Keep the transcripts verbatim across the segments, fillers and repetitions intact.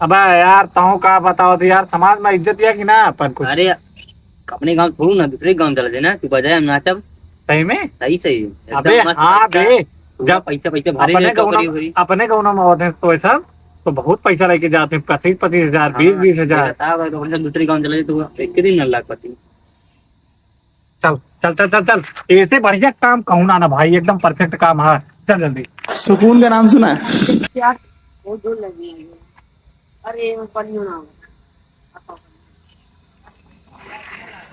बा यार, तहूँ का बताओ तो यार, समाज में इज्जत या कि ना अपन कुछ? अरे, अपने गाँव छोड़ू ना, दूसरे गाँव चला जाए ना, तू बजाए, हम नाचब। सही में? सही, सही। एकदम अबे मस्त हाँ बच्चा। बे, पूरा जब पैसा, पैसा भरे अपने रहे, गौना, टोकरी भरी। अपने गौना में होते हैं तो ऐसा, तो बहुत पैसा लेके जाते हैं, पच्चीस पच्चीस हजार, हाँ, बीस बीस हजार। तेरा साहब है तो अपने दूसरे गाँव चला जाए तो एक दिन ना लाखपति। चल, चल, चल, चल, चल। ऐसे बढ़िया काम कहूँ ना, ना भाई, एकदम perfect काम है। चल जल्दी। सुकून का नाम सुना है? यार, बहुत जोर लगी है। अरे, वो पानी ना।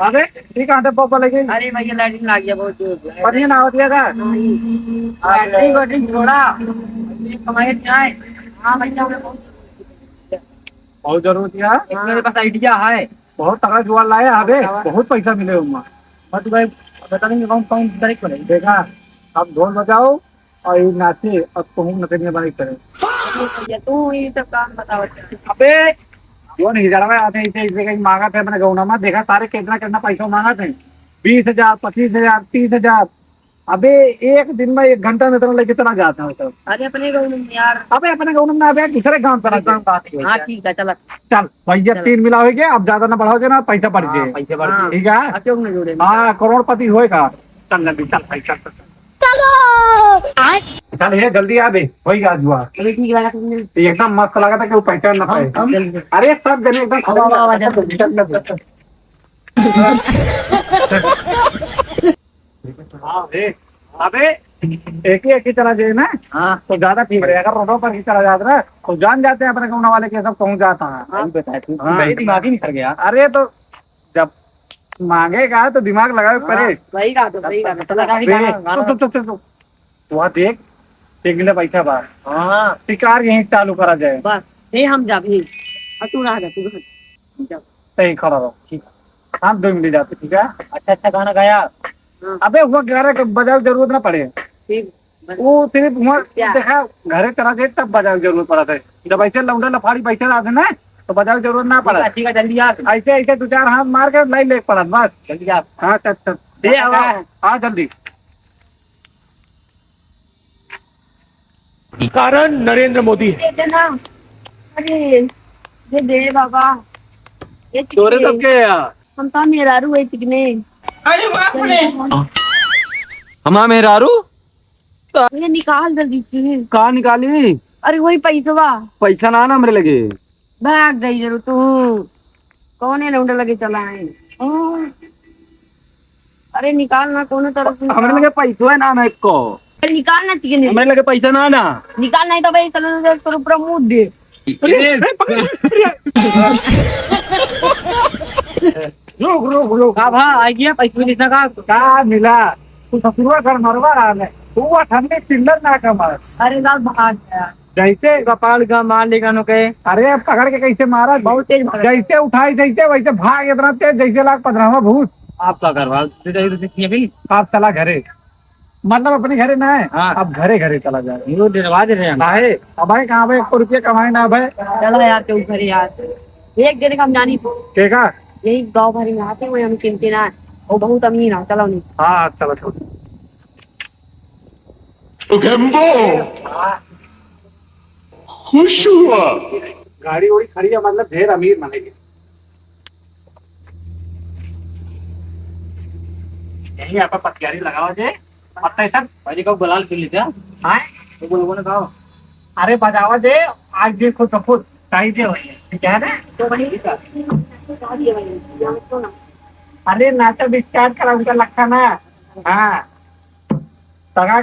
अरे, ठीक है, पापा लगे। अरे भैया, लाइट ना आ गया, बहुत जोर से। पानी ना आवत है का? नहीं। अरे, बैटरी, बैटरी थोड़ा। कमाई जाए। हाँ भैया, हमें बहुत बहुत जरूरत है। एक मेरे पास idea है। बहुत तगड़ा जुगाड़ लाया है बे, हाँ। बहुत पैसा मिले हुआ। मैं तुम्हें बता देंगे कौन कौन तारीख को नहीं। देखा, अब ढोल बजाओ और ये नाचे और तुम नचनिया बनी करे। भैया, तू ये सब काम बताओ। अबे, जो नहीं जरा आते इसे, इसे कहीं मांगा थे अपने गौना में, देखा सारे कितना कितना पैसा मांगा थे, बीस हजार, पच्चीस हजार, तीस हजार। अबे, एक दिन में एक घंटा में इतना लेके चला जाता है सब। अरे, अपने गाँव में यार। अबे, अपने गाँव में ना, अबे, दूसरे गाँव चला दूसरे गाँव जाता है। हाँ, ठीक है, चला। चल, भैया, चल। तीन मिला हो गया, अब ज्यादा ना बढ़ाओ ना, पैसा बढ़ हाँ, जाए। पैसा बढ़ हाँ। जाए। ठीक है? अशोक ने जोड़े। हाँ, करोड़पति होएगा। चल, जल्दी, चल, भाई, चल, चल, चल। चलो। चल, ये जल्दी आ बे, वही आ जुआ। अरे, ठीक है, तुमने एकदम मस्त लगा था कि वो पहचान ना हम, पाए। हम अरे, सब जने एकदम वाह, वाह, वाह, चल, चल, चल, चल। हाँ, देख, अबे, एक ही, एक ही चला जाए ना, हाँ। तो ज्यादा ठीक रहे। अगर रोडों पर ही चला जाता ना, तो जान जाते हैं अपने गाँव वाले के सब पहुंच जाता है। हाँ। सही बताया तू, हाँ। मेरे दिमाग ही निकल गया। अरे, तो जब मांगेगा तो दिमाग लगावे हाँ, पड़े। सही बात है, सही बात है। चला, गाड़ी बे, गाना, गाना। तो, तो, तो, तो, तो, वहाँ देख, एक दिन पैसा बा। हाँ। शिकार यहीं चालू करा जाए। बस, ये हम जाब, ये। और तू रह जा, तू रह जा। हम जाब। सही खड़ा रहो, ठीक है। हम दो मिनट जाते, ठीक है? अच्छा, अच्छा गाना गाया। हाँ। अबे, हुआ गाना के बजावे के जरूरत ना पड़े। ठीक, बस। वो सिर्फ हुआ क्या? देखा, घरे चला जाए, तब बजावे के जरूरत पड़ा था। जब ऐसे लौंडे लफाड़ी बैठे रहते ना, तो बजावे के जरूरत ना पड़ा। ठीक है, ठीक है, जल्दी आ। ऐसे, ऐसे दो चार हाथ मार के लाई लेके पड़ा, बस। जल्दी आ। हाँ, चल, चल। दे आवा। हाँ, जल्दी। कारण नरेंद्र मोदी है। ये देना। अरे, ये दे बाबा। ये तोरे कितने? तब के या? हम तो मेहरारू है कितने? अरे बाप रे। हमार मेहरारू? ये निकाल जल्दी से। का निकाली? अरे वही पैसवा। पैसा ना, ना हमरे लगे। भाग गई जरूर तू। कौने लौंडे लगे चला है? ओ। अरे निकाल ना, कोनो तरह से हमरे निकाल। लगे पैसवा ना, ना एको। अरे निकाल ना, ठीक है, नहीं। हमरे लगे पैसा ना, ना। निकाल नहीं तो भाई, चलो, चलो, चलो, पूरा मुंह दे। अरे, अरे, पकड़, पकड़। रुक, रुक, रुक। का भा, आ गया पैसा मिली ना का? का मिला? तू ससुरवा घर मरवा रहा है। तू वो ठंडी चिल्लर ना कमा। अरे, लाल भाग गया। जैसे कपाल का मार लेगा नो के। अरे, पकड़ के कैसे मारा? बहुत तेज भागा। जैसे उठाई, जैसे वैसे भाग, इतना तेज जैसे लाग पधरावा भूत। आप का करवा? दे दे, दे दे, ये भी। आप चला घरे। मतलब अपने घरे ना है, हाँ। अब घरे घरे चला जाए। वो डरवा दे रहे हैं। काहे? अब भाई कहाँ भाई, एक रुपया कमाए ना भाई। चलो यार, तू घरे यार। एक जने का हम जानी। के का? यही गाँव भर में आते हुए हम चिंते ना है। वो बहुत अमीर है, चलो नहीं। हाँ, चलो, चलो। तो गंबो खुश हुआ। गाड़ी उड़ी खड़ी है, मतलब ढेर अमीर बनेगी। यही आपा पतियारी लगावा जे, पत्ता सब। भाई जी को बुला के ले जा। हाँ? तो बोलो, बोलो, गाओ। अरे बजावा जे, आज देखो तो खुद, चाहिए भाई, ठीक है ना? तो वही। अरे नाचा भी start करा उनका लखा ना। हाँ। तगड़ा,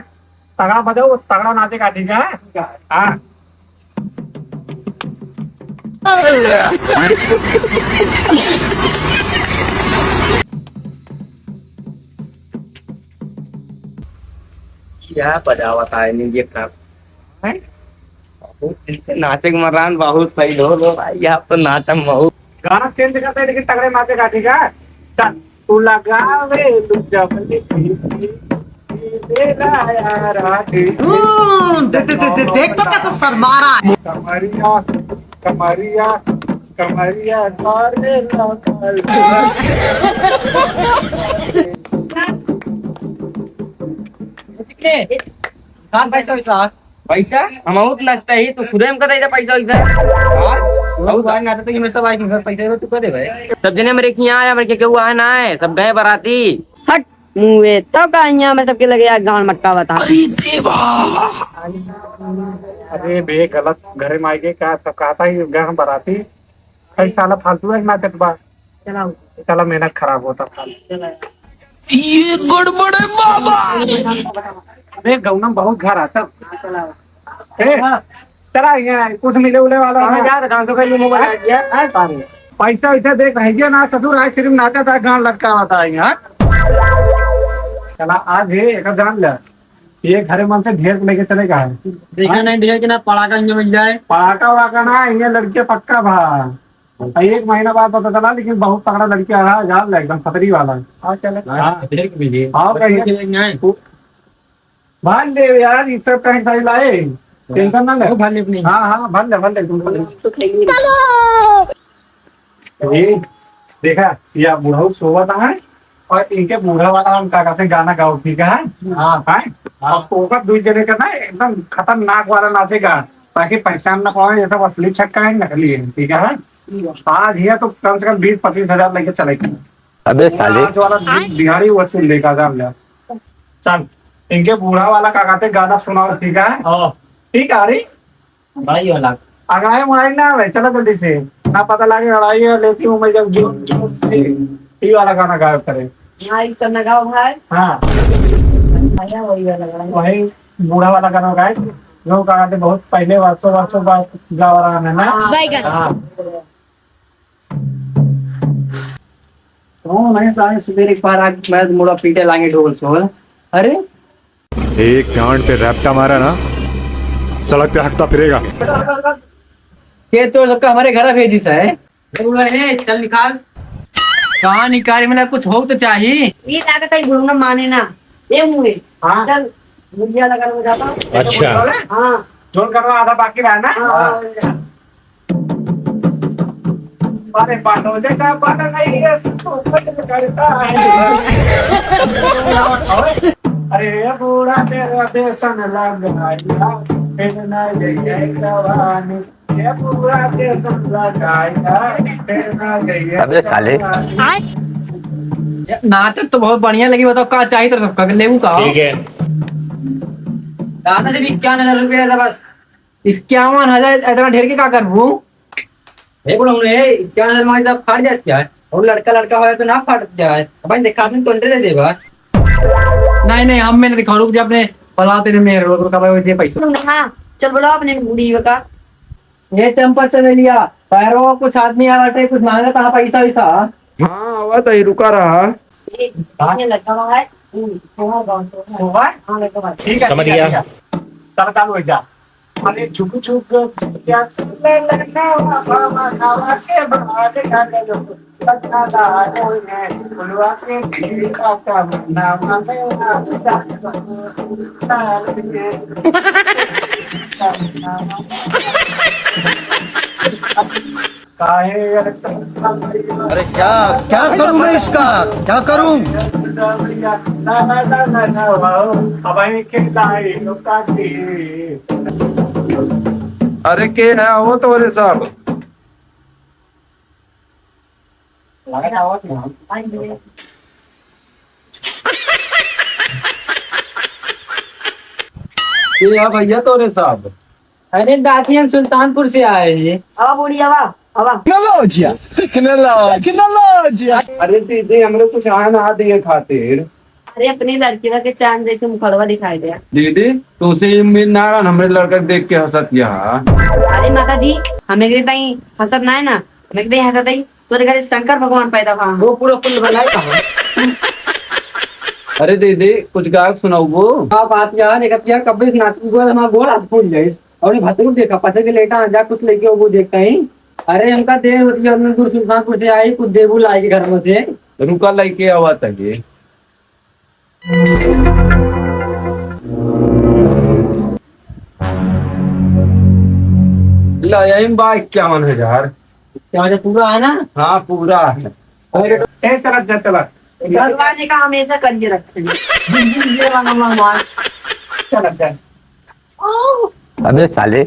तगड़ा बजाओ, तगड़ा नाचेगा, ठीक है? हाँ। क्या बजावत है नी ये सब? हैं? बहुत दिन से नाचे के मरान, बहुत सही ढोल हो भाई, आप तो नाचम बहुत। गाना change करते हैं, लेकिन तगड़े नाचे का, ठीक है? चल। तू लगावे लू जब लिपस्टिक, मेरा यारा के। हम्म, दे, दे, दे, दे, देख तो कैसे शर्मा रहा है। कमरिया, कमरिया, कमरिया, तारे लाल। कितने? कहाँ पैसा वैसा? पैसा? हम बहुत नचते ही, तो खुदे हमको दे दे पैसा वैसा। हाँ? बहुत भाई नाते तो ये मेरे सब आए घर पैसे में तू कर दे भाई। सब जने मेरे के यहाँ आए, मेरे के केहू आए ना है, सब गए बाराती। हट मुँहे, तब का यहाँ में सबके लगे यार गाँव मटका बता। अरे देवा। अरे बे गलत घरे में आइगे का, सब कहता ही गए हम बाराती। कई साला फालतू है नाचत बा। चलाओ। चला मेहनत खराब होता फालतू। चला। ये गड़बड़ है बाबा। अरे गौनम बहुत घर आता। हाँ, चलाओ। ए, चला, ये कुछ मिले उले वाला हमें ना। जा, दुकान से कोई मोबाइल आ गया, हाँ, सारे। पैसा वैसा देख रह गया ना, ससुर आज सिर्फ नाचा था, गान लटकावा था यहाँ। चला, आज ये एक जान ले, ये घरे मन से ढेर लेके चले का है। देखा हाँ? नहीं ढेर के ना पड़ाका इनके मिल जाए। पड़ाका वड़ाका ना, ये लड़के पक्का भा। एक महीना बाद पता चला, लेकिन बहुत तगड़ा लड़का रहा, जान ले, एकदम खतरी वाला। हाँ, चले। हाँ। हाँ, कहीं। भाग ले यार, ई सब काहे खाई लाए? टेंशन ना ले। वो भाग ले अपनी। हाँ, हाँ, भाग ले, भाग ले, तुम भाग ले। तो खाएंगे। ए, देखा, या बुढ़ऊ सोवत है और इनके बूढ़ा वाला हम का कहते हैं, गाना गाओ, ठीक है? हाँ। हाँ? अब ओकर दुई जने का ना एकदम खतरनाक वाला नाचेगा, ताकि पहचान ना पावे, ये सब असली छक्का है, नकली है, ठीक है? आज हिया तो कम से कम बीस पच्चीस हजार लेके चले। अबे साले। आज वाला बि-, बिहारी वसूल लेगा, जान ले। चल, इनके बूढ़ा वाला का कहते गाना सुनाओ, ठीक है? हाँ। ठीक है, अरे। भाई वाला। अगड़ाई मुड़ाई ना आवे, चलो जल्दी से। ना पता लगे अड़ाई है, लेकिन वो मैं जब जोर, जोर से ये वाला गाना गायब करे। हाँ, ये सब ना गाओ भाई। हाँ। भैया वही वाला गाना। वही बूढ़ा वाला गाना गाए, जो का कहते बहुत पहले वर्षों, वर्षों बाद गावा रहा है ना। हाँ। बैगन। हाँ। कौन है साले सवेरे के पहर आके मैं मुड़ा पीटे लागे ढोल सोल। अरे एक गांड पे रैपटा मारा ना, सड़क पे हकता फिरेगा। ये तो सबका हमारे घर भेजी सा है। अरे बुढ़ा है, चल निकाल। कहाँ निकाल? मतलब कुछ हो तो चाहिए। ये लागत है बुढ़ऊ ना माने ना। ये मुँहे। हाँ। चल, मुड़िया लगा लो जाता। अच्छा। हाँ। जोन करना आधा बाकी रहा ना? हाँ, हाँ। हाँ। अरे बाटो जैसा बन गई है, सुपट करता है। अरे बूढ़ा तेरा बेसन लग गया, फिर ना ले जाए जवानी। ये बूढ़ा बेसन लग गया, फिर ना ले जाए अबे साले। जवानी। नाचत तो बहुत बढ़िया लगी, बताओ का चाहिए तो सबका लेबू का? ठीक है। दादा से भी इक्यावन हजार रुपया था बस। इक्यावन हजार इतना ढेर के का करबू? हे बुढ़ऊ, हे इक्यावन हजार मांगे तो फाट जात क्या है? और लड़का लड़का होया तो ना फाट जाए। अब भाई देखा, तुम तो अंडे दे देबा। नहीं, नहीं, हम में नहीं दिखा, रुक जा, अपने पला तेरे में रुक, रुक, रुक, रुक, ये पैसा। हाँ, चल बोलो अपने बूढ़ी का। ये चंपा चमेलिया, पैरो कुछ आदमी आ बाटे, कुछ मांगत हा पैसा वैसा। हाँ, आवा तई, रुका रहा। ये गाने लगा हुआ है। हम्म, सोहर गाँव, सोहर। सोहर? हाँ, लगा हुआ है। ठीक है, समझ ठीक है, गया। ठीक है। चल, चालू हो जा। अरे झुक झुक झुकिया चले लेना, बाबा गावा के बाहर डाले लो। लखा दा जो ने फुलवा के खीरा का नाम में नाच डाले लो। काहे अरे क्या, क्या करूं मैं इसका, क्या करूं? अब वहीं के दाई लोग का जी। अरे के है वो तो रे साहब? ये है भैया तो रे साहब। अरे दादी, हम सुल्तानपुर से आए हैं। आवा बूढ़ी, आवा, आवा। टेक्नोलॉजिया, टेक्नोलॉजिया, टेक्नोलॉजिया। अरे दीदी, हमरे कुछ आन आ दिए खातिर। अरे अपनी लड़की के चांद जैसे मुखड़वा दिखाई दे। दीदी, तुमसे ये उम्मीद ना रहन, हमरे लड़का के देख के हंसत यहाँ। अरे माता जी, हमें के ताई हंसत ना है ना, हमें के ताई हंसत है। तोरे घरे शंकर भगवान पैदा भा। वो पूरा कुल बनाए कहाँ? अरे दीदी, कुछ गायक सुनाओ वो। का बात यार, एक हफ्ते कब्बे से नाच के गोड़, हमारा गोड़ हाथ फूल जाए। और ये भतरू देखा, पछे के लेटा जा, कुछ लेके वो देखता ही। अरे हमका देर होती है, हमने दूर सुल्तानपुर से आई, कुछ देबू लाई के घर में से। रुका, लेके आवा तक ये। ला, यही में बा इक्यावन हजार। इक्यावन हजार पूरा है ना? हाँ, पूरा है। अरे, ए, चला, जा, चला। भगवान जी का हमेशा करिए रखें। ये वाला भगवान। चला, जा। अबे साले।